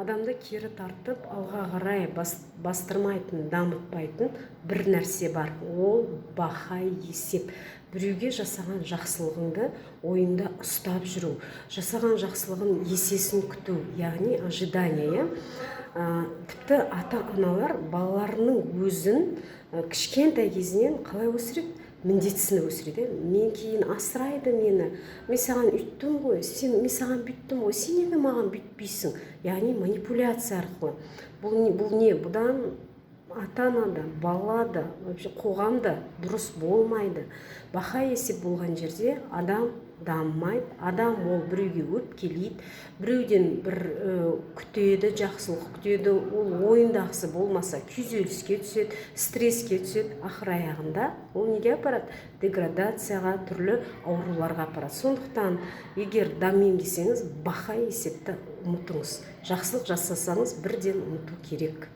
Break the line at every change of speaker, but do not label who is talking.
Адамды кері тартып, алға қарай бастырмайтын, дамытпайтын бір нәрсе бар, ол баха есеп. Біреуге жасаған жақсылығыңды ойыңда ұстап жүру, жасаған жақсылығын есесін күту, яғни ожидание, иә. Тіпті ата аналар балаларының өзін кішкентай кезінен қалай өсіреді? Міндетсініп өсіреді, иә. Мен кейін асырайды мені, мен саған үйттім ғой, сен, мен саған бүйттім ғой, сен неге маған бүйтпейсің? Яғни манипуляция арқылы. Бұл не, бұл не? Бұдан ата ана да, бала да, вообще қоғам да дұрыс болмайды. Баха есеп болған жерде адам дамымайды. Адам ол біреуге өпкелейді, біреуден бір күтеді, жақсылық күтеді. Ол ойындағысы болмаса, күйзеліске түседі, стресске түседі. Ақыр аяғында ол неге апарады? Деградацияға, түрлі ауруларға апарады. Сондықтан егер дамимын десеңіз, баха есепті ұмытыңыз. Жақсылық жасасаңыз, бірден ұмыту керек.